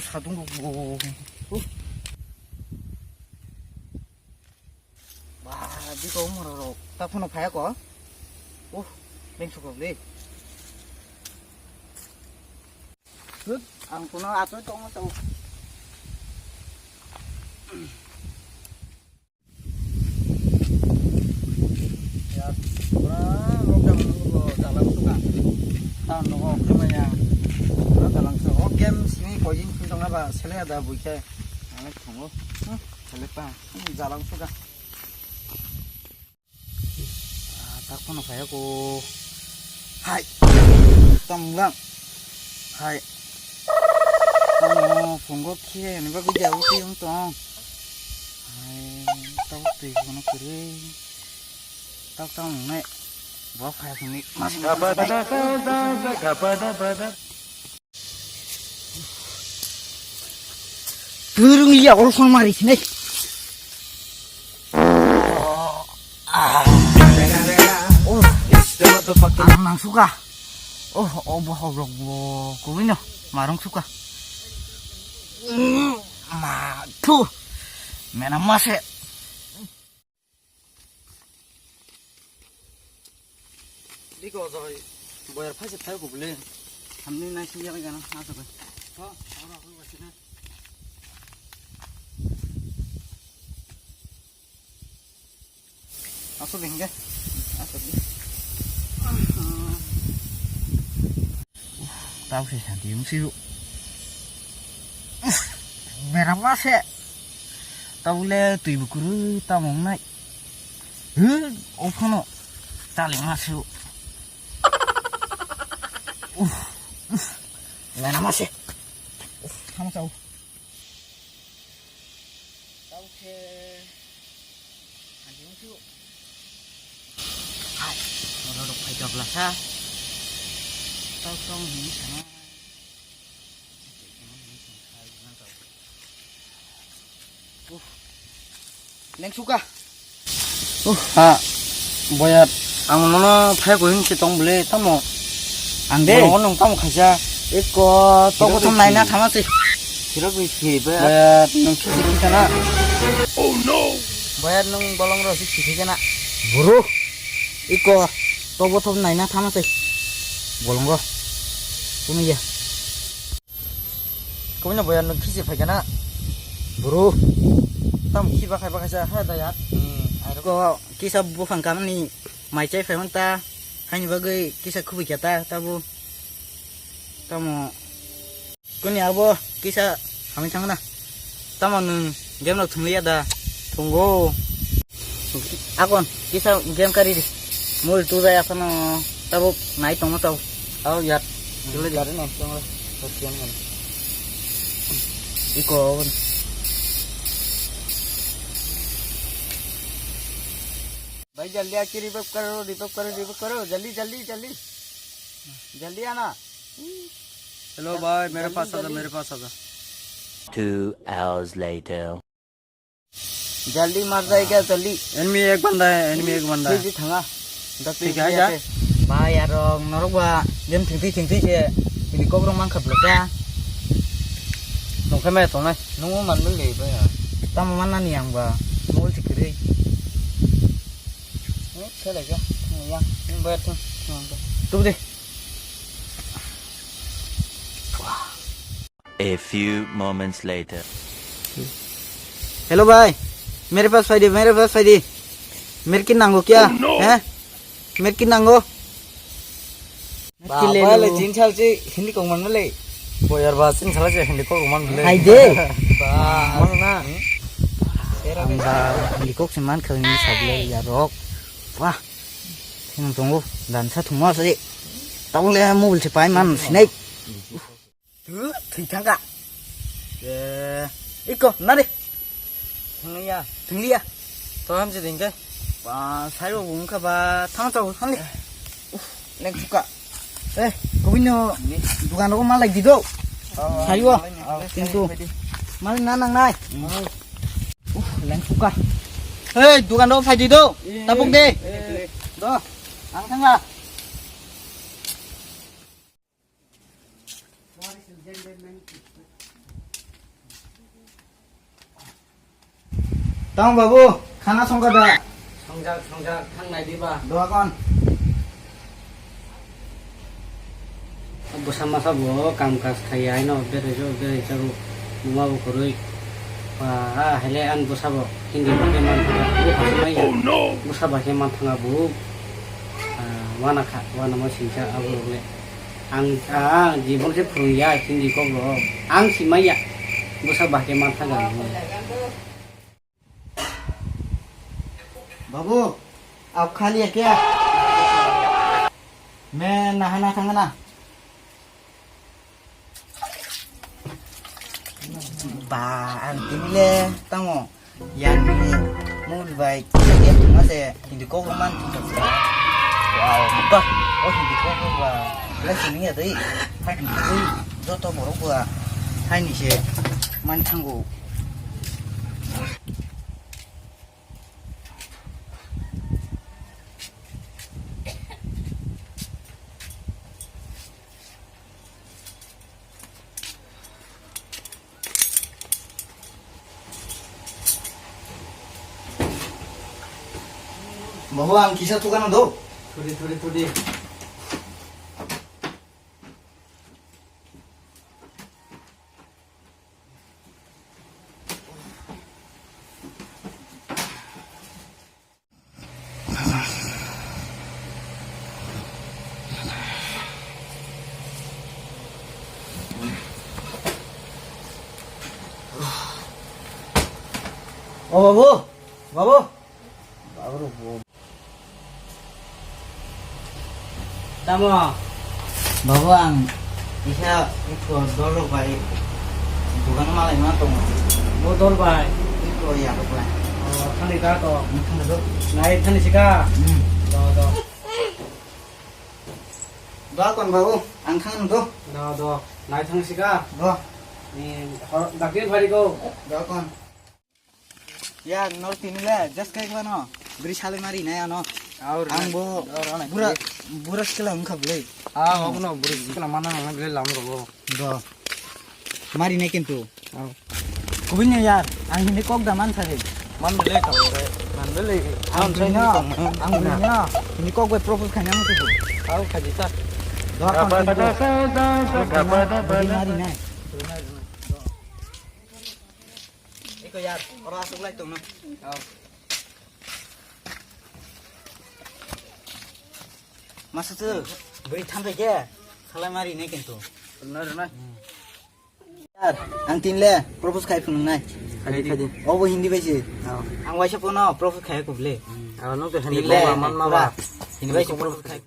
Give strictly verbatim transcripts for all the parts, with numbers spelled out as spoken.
Sadung go. Ba, biko umar rok. Ta phone phaya ko. Uh, beng sukok le. Ang kono atoi tongo tau. Ya, pura lockdown nunggu dalang suka. Town nunggu kemanya. Pura dalang suka. Oh, game sini koi jin sini tong naba sele ada buike. Ang tongo. Hmm, sele pa. Hmm, dalang suka. Ah, tak phano phai ko. Hai. Tong lang. Hai. Tamo phungo khe ni bagwi ja uti ung tong. Hai, tau twi kono kwrwi. Tau tau nai. Bo phai khni. Mas. Twrwng ya oro phone mari sinai. Oh, ang nang suka. Oh, oh, bo hok rok bo kuino marung suka. Mm, ma thu. Mena mase. Diko joi boyar phaisa thai ko bole. Hamni nai sing ya gana asa ko. Ho, ora ko sina. Aso ding ge. Aso ding. Tau se santi yung siu. Mera mase. Tau le tui bukuru tamong nai. Huh, o phano. Tali mase. Uf, uf. Mera mase. Uf, tamo tau. Tau se. Santi yung siu. Hai, oro rok phai jok lasa. Tau tong ni sana. Leng suka. Uh, ha. Boyat, ang nono phai ko hin se tong bole tamo. Ang de. Nono nung tamo khaisa. Eko to. Eko to naina thama se. Sirok ni se ba. Boyat nung kisi kisa na. Oh no. Boyat nung bolong ro si kisa na. Buru. Iko to bo to naina thama se. Bolong ro. Kunu ya. Kobina boyar nung kisi phaikana. Bro. Tam khi bakhai bakhai sa ha da yar. Hmm. Ko kisa buphang kamani mai chai phai ta. Haini bagwi kisa khubui kya ta tabu. Tamo. Kuni abo kisa hamai thangna. Tamo nung game rok thungliya da. Thungo. Akon, kisa game kari di. Mul tu jaya phano tabuk nai tongma tau. Au yat. Dole di. Kari nang tong. Iko. भाई जल्दी आके रिवाइव करो, रिवाइव करो, रिवाइव करो, जल्दी, जल्दी, जल्दी, जल्दी आना। हेलो भाई, मेरे पास आ जा, मेरे पास आ जा। Two hours later. जल्दी मर जाएगा, जल्दी। एनिमी एक बंदा है, एनिमी एक बंदा है। ठीक है, ठीक है, जा। भाई यार, नरक बा, गेम थिंथि थिंथि से, ini kok rong mangkha blaka. Nungkhe mai tongnai, nungmo manmili baya. Tamo mannani ang ba, nungmo sikiri. Ini selai ya, ini ya, ini bayar tuh. Tuh deh. A few moments later. Hello भाई, मेरे पास फाइडी, मेरे पास फाइडी। मेरे की नांगो क्या? Oh no! हैं? मेरे की नांगो? Ba, ba le jin sal si hindi kok man le. Boyar ba jin sal si hindi kok man le. Hai de. Ba, mana na? Ang ba hindi kok si man khang ni sable ya rok. Wah. Sing tongo dan sa thuma se. Tong le mobile se pai man sinai. Thwi thangka. Eh, iko, nari. Thangya. Thangliya. To ham se dingke. Ba, sai ro wngkha ba, thang chau thangli. Uf, leng suka. Eh, kobino dukan ro malai dido. Sai wo. Kintu. Malai na nang nai. Uf, leng suka. Hei, dukan ro phai dido. Tapuk de. Do. Ang thangka. Tamo babu, khana songkha da? Songjak, songjak, thang nai di ba. Doa kon? Bwsa masa bo kam kaj khai ya, aino berai jo, berai jago, numa bo kwrwi. Ba, a, haile ang bwsa bo Hindi bo khe man thanga, bo hasu mai ya. Oh, no! Bwsa ba khe man thanga bo. Ah, wana kha, wana ma singsa abo rok le. Ang, ah, jibon khe phwrwng ya Hindi kok rok. Ang si mai ya. Bwsa ba khe man thanga bo. Babu, ab khali ya kya? Main nahana thangna. Ba, ang tini le tamo. Yang ni mul bai kaya tuma se Hindi kok man thangna. Wow, ba, oh Hindi kok ba. Blessing ya dei. Hai ni dei. Joto borok ba. Hai ni se man thango. Babu, ang kisa tukano do. Thudi, thudi, thudi. O babu, babu. Babu, babu. Tamo? Babu, ang isa iko dol rok bai dukan malai ma tongo. Bo dol bai? Iko ya rok bai. O, thani ka to? Ang thani do. Nai thani sika? Hmm. Do, do. Do kon babu, ang thani do. Do, do. Nai thani sika? Do. Ni hor dakti bhari ko. Do kon. Ya, nor tini le, just kai khwlano. Bri sale mari nai ano. Aur ang bo, aur ano bura, bri. Bura skila wngkha bwle. Ah, obo no bri skila mana nang bwle lam rogo. Do. Mari nai kintu. Aur. Kubui ne yar, ang hindi kok da man sari. Man bwle ka bwle. Man bwle. Ang bwle no, ang bwle no. Hindi kok bai propose khaina mo tu. Aur khaji ta. Do kon kintu. Bri mari nai. Iko yar, oro aswk lai tongno. Masa tu, beri thantai ke, salai mari ne kintu. Benar, benar. Yar, ang tin le, propose khai phunung nai. Khai di, khai di. Obo Hindi bai se. Oh. Ang waisa pono propose khai kubule. Ang nung te Hindi le, man ma ba. Hindi bai se propose khai.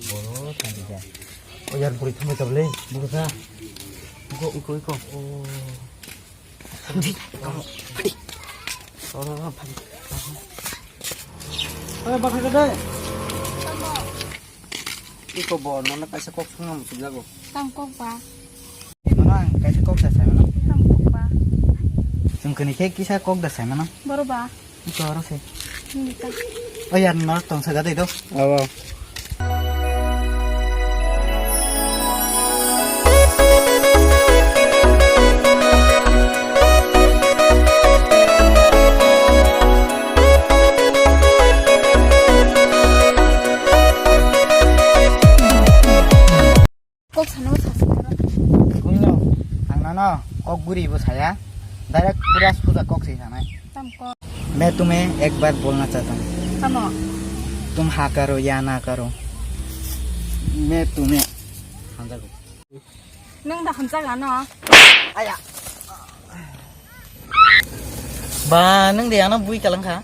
Boro thangjak. O yar, bwrwi thangbai tabwle, bwrwi kha. Iko, iko, iko. O. Thangjak, tamo. Phadi. Oro, oro, phadi. Oi, bakha kade. Iko bo, nono kaisa kok swnam sibjago. Tang kok ba. Nono ang kaisa kok da sai mano. Tang kok ba. Chwng kani khe kisa kok da sai mano. Boro ba. Ito aro se. Hindi ka. O yar, no tong saga dei do. Abo. Kok sana mo sasi karo. Kunno, ang nono kok guri bo saya. Direct pura suja kok se sanai. Tam kok. मैं तुम्हें एक बार बोलना चाहता हूँ। Tamo? तुम हाँ करो या ना करो, मैं तुम्हें। Hamjago. Nwng da hamjaga no? Aya. Ba, nwng de ano bui kalang kha.